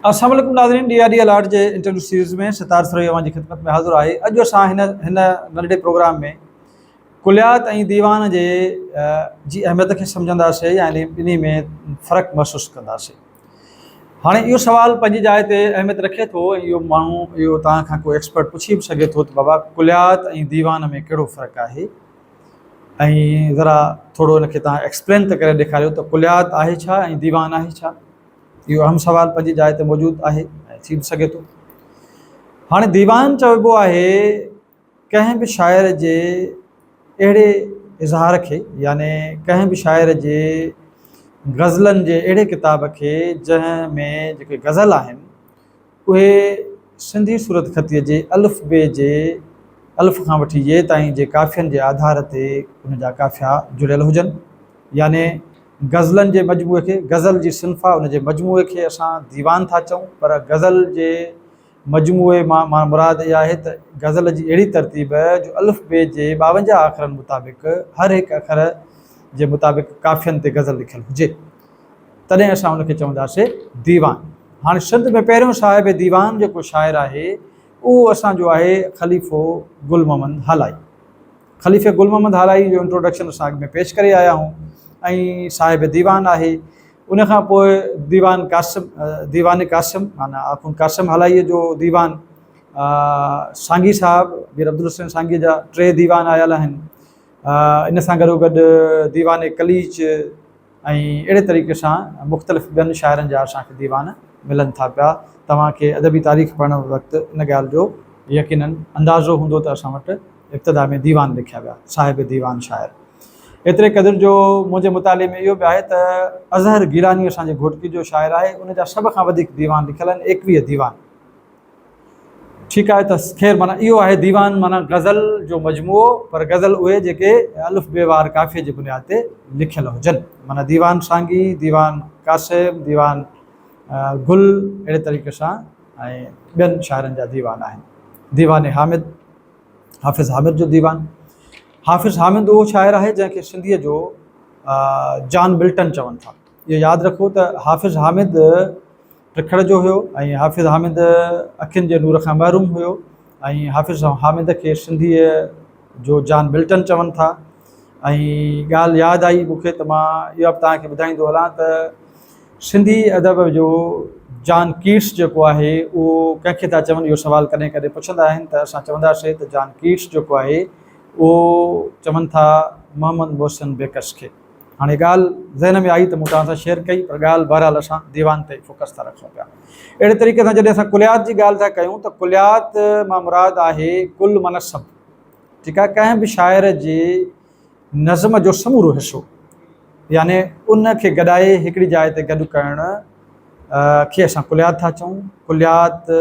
السلام عليڪم ناظرين ڊي آر ڊي الاٽ جي انٽرويو سيريز ۾ ستار سروي اوهان جي خدمت ۾ حاضر آهي اڄ اسان هن هن ننڍڙي پروگرام ۾ ڪليات ۽ ديوان جي جي اهميت کي سمجهنداسين يعني ٻنهي ۾ فرق محسوس ڪنداسين هاڻي اهو سوال پنهنجي جاء تي اهميت رکي ٿو ۽ اهو ماڻهو اهو توهان کان ڪو ايڪسپرٽ پڇي به سگهي ٿو ته بابا ڪليات ۽ ديوان ۾ ڪهڙو فرق آهي ۽ ذرا ٿورو ان کي توهان ايڪسپلين ته ڪري ڏيکاريو ته ڪليات آهي ڇا ۽ ديوان آهي ڇا اهو اهم سوال پنهنجي جاء تي موجود آهي ۽ ٿي به سگهي ٿو. هاڻي ديوان چئبو آهي ڪنهن به شاعر جي اهڙي اظهار کي يعني ڪنهن به شاعر جي غزلن جي اهڙي ڪتاب کي جنهن ۾ جيڪي غزل آهن اهي سنڌي صورتخطيء جي الف بي جي الف کان وٺي يي تائين جي قافين جي آڌار تي ان جا قافيا جڙيل هجن. يعني غزلن جي مجموعي کي غزل جي صنف آهي ان جي مجموعي کي اسان ديوان ٿا چئون پر غزل جي مجموعي مان مان مراد اها آهي ته غزل جي اهڙي ترتيب جو الف بي جي 52 اکرن مطابق هر هڪ اکر جي مطابق قافين تي غزل لکيل هجي. تڏهن اسان ان کي چونداسين ديوان. هاڻي سنڌ ۾ پهريون صاحب ديوان جيڪو شاعر آهي اهو اسان جو آهي خليفو گل محمد هالائي. خليفي گل محمد هالائي جو انٽروڊڪشن اسان اڳ ۾ پيش ڪري آيا آهيون ۽ صاحب ديوان آهي. ان کان پوء ديوان قاسم ديوان قاسم معنيٰ آخوند قاسم هالائيء جو ديوان، سانگي صاحب مير عبدالحسين سانگيء جا ٽي ديوان آيل آهن. ان سان گڏوگڏ ديوان قليچ، ۽ اهڙي طريقي سان مختلف ٻين شاعرن جا اسان کي ديوان ملن ٿا پيا. توهان کي ادبي تاريخ پڙهڻ وقت ان ڳالهه جو يقيناً اندازو هوندو ته اسان وٽ ابتدا ۾ ديوان لکيا ويا، صاحب ديوان شاعر. ايتري قدر جو منهنجي مطالعي ۾ اهو به آهي ته اظهر گيلاني اسان جي گهوٽڪي جو شاعر آهي، ان جا سڀ کان وڌيڪ ديوان لکيل آهن، 21 ديوان. ٺيڪ آهي ته خير معنيٰ اهو آهي ديوان معنيٰ غزل جو مجموعو پر غزل اهي جيڪي الف بي وار قافيي جي بنياد تي لکيل هجن معنيٰ ديوان سانگي، ديوان قاسم، ديوان گل اهڙي طريقي سان ۽ ٻين شاعرن جا ديوان آهن. ديوان حامد، حافظ حامد جو ديوان، حافظ حامد اهو شاعر آهي جنهن کي سنڌيء جو جان ملٽن چون ٿا. اهو ياد رکو ته حافظ حامد ٽکڙ جو هيو ۽ حافظ حامد اکين جي نور کان محروم هيو ۽ حافظ حامد کي سنڌيء جو جان ملٽن چون ٿا ۽ ڳالهه ياد آئي مون کي ته مان اها به توهان کي ٻڌائيندو هلان ته سنڌي ادب جو جان ڪيٽس جيڪو آهي اهو ڪنهن کي ٿا چون اهو سوال ڪڏهن ڪڏهن پڇندا آهن ته اسان چونداسين ته جان ڪيٽس جيڪو آهي اهو چون ٿا محمد محسن بيڪس کي. هاڻي ڳالهه ذهن ۾ آئي ته مون توهان سان شيئر ڪئي پر ڳالهه بهرحال اسان ديوان تي فوڪس ٿا رکون پيا. اهڙي طريقي سان جڏهن اسان ڪليات جي ڳالهه ٿا ڪيون ته ڪليات مان مراد آهي ڪل معنيٰ سڀ ٺيڪ آهي ڪنهن به شاعر جي نظم جو سمورو حصو يعني ان کي گڏائي هڪڙي جاء تي گڏ ڪرڻ کي اسان ڪليات ٿا چئون. ڪليات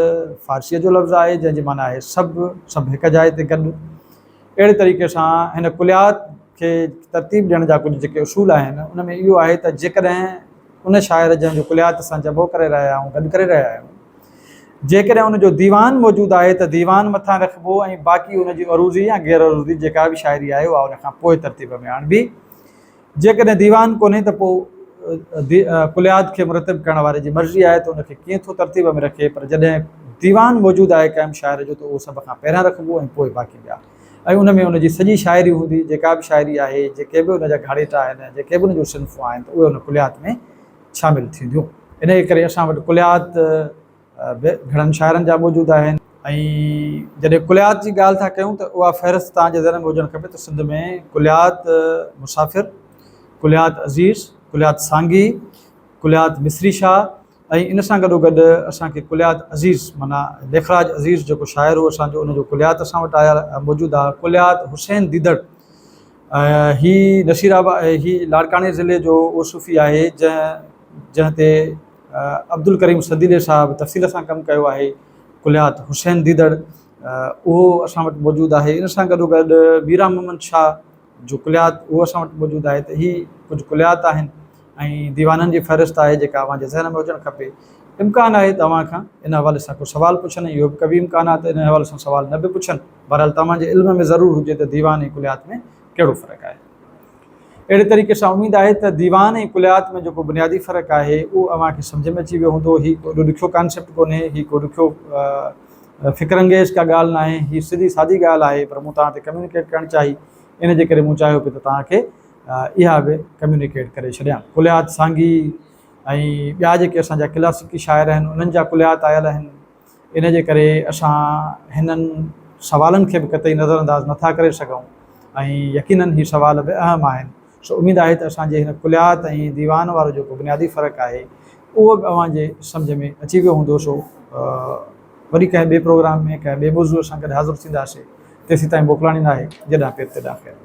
فارسيء جو لفظ آهي جنهن جي معنيٰ آهي سڀ، سڀ هڪ جاء تي گڏ. اهڙي طريقي سان هن ڪليات کي ترتيب ڏيڻ جا ڪجهه جيڪي اصول آهن ان ۾ اهو آهي ته جيڪڏهن ان شاعر جنهن جو ڪليات اسان جمع ڪري رهيا آهيون گڏ ڪري رهيا آهيون جيڪڏهن ان جو ديوان موجود آهي ته ديوان مٿان رکبو ۽ باقي ان جي عروضي يا غير عروضي جيڪا به شاعري آهي اها ان کان پوء ترتيب ۾ آڻبي. جيڪڏهن ديوان ڪونهي ته پوء ڪليات کي مرتب ڪرڻ واري جي مرضي آهي ته ان کي ڪيئن ٿو ترتيب ۾ رکي پر جڏهن ديوان موجود آهي ڪنهن به شاعر جو ته اهو سڀ کان پهريان رکبو ۽ پوء باقي ٻيا ۽ ان ۾ ان جي سڄي شاعري هوندي جيڪا به شاعري آهي جيڪي به ان جا گهاڙيٽا آهن جيڪي به ان جون صنفون آهن ته اهي ان ڪليات ۾ شامل ٿينديون انهيء ڪري اسان وٽ ڪليات به گهڻن شاعرن جا موجود آهن. ۽ جڏهن ڪليات جي ڳالهه ٿا ڪيون ته اها فهرست توهان جي ذهن ۾ هجڻ کپي ته سنڌ ۾ ڪليات مسافر، ڪليات عزيز، ڪليات سانگي، ڪليات مصري شاهه ۽ ان سان گڏو گڏ اسان کي ڪليات عزيز معنيٰ ليکراج عزيز جيڪو شاعر هو اسان جو ان جو ڪليات اسان وٽ آيل موجود آهي. ڪليات حسين ديدڙ هي نصير آباد هي لاڙڪاڻي ضلعي جو اهو صوفي آهي جنهن جنهن تي عبدالڪريم سنديلي صاحب تفصيل سان ڪم ڪيو آهي. ڪليات حسين ديدڙ اهو اسان وٽ موجود آهي. ان سان گڏو گڏ ميران محمد شاهه جو ڪليات اهو اسان وٽ موجود آهي ته هي ڪجهه ڪليات آهن ۽ ديوانن جي فهرست آهي جيڪا اوهان جي ذهن ۾ هجڻ کپي. امڪان آهي ته اوهان کان ان حوالي سان ڪو سوال پڇن ۽ اهو به قوي امڪان آهي ته ان حوالي سان سوال نه به پڇن. بهرحال توهان جي علم ۾ ضرور هجي ته ديوان ۽ ڪليات ۾ ڪهڙو فرق آهي. اهڙي طريقي سان اميد آهي ته ديوان ۽ ڪليات ۾ جيڪو بنيادي فرق آهي اهو اوهان کي سمجهه ۾ اچي ويو هوندو. هي ڪو ايڏو ڏکيو ڪانسيپٽ ڪونهي، هي ڪو ڏکيو فڪر انگيز ڪا ڳالهه ناهي، هي سڌي سادي ڳالهه آهي، پر مون توهان تي ڪميونيڪيٽ ڪرڻ چاهي، ان جي ڪري مون چاهيو پئي ته توهان کي اها به ڪميونيڪيٽ ڪري ڇڏيان. ڪليات سانگي ۽ ٻيا جيڪي اسان جا ڪلاسيڪي شاعر آهن انهن جا ڪليات آيل آهن، ان جي ڪري اسان هنن سوالن کي به قطعي نظر انداز نٿا ڪري سگهون ۽ يقينن هي سوال به اهم آهن. سو اميد آهي ته اسان جي هن ڪليات ۽ ديوان وارو جيڪو بنيادي فرق آهي اهو به اوهان جي سمجهه ۾ اچي ويو هوندو. سو وري ڪنهن ٻئي پروگرام ۾ ڪنهن ٻئي موضوع سان گڏ حاضر ٿينداسين، تيسين تائين موڪلاڻي ناهي. جڏهن پير تيڏا خير.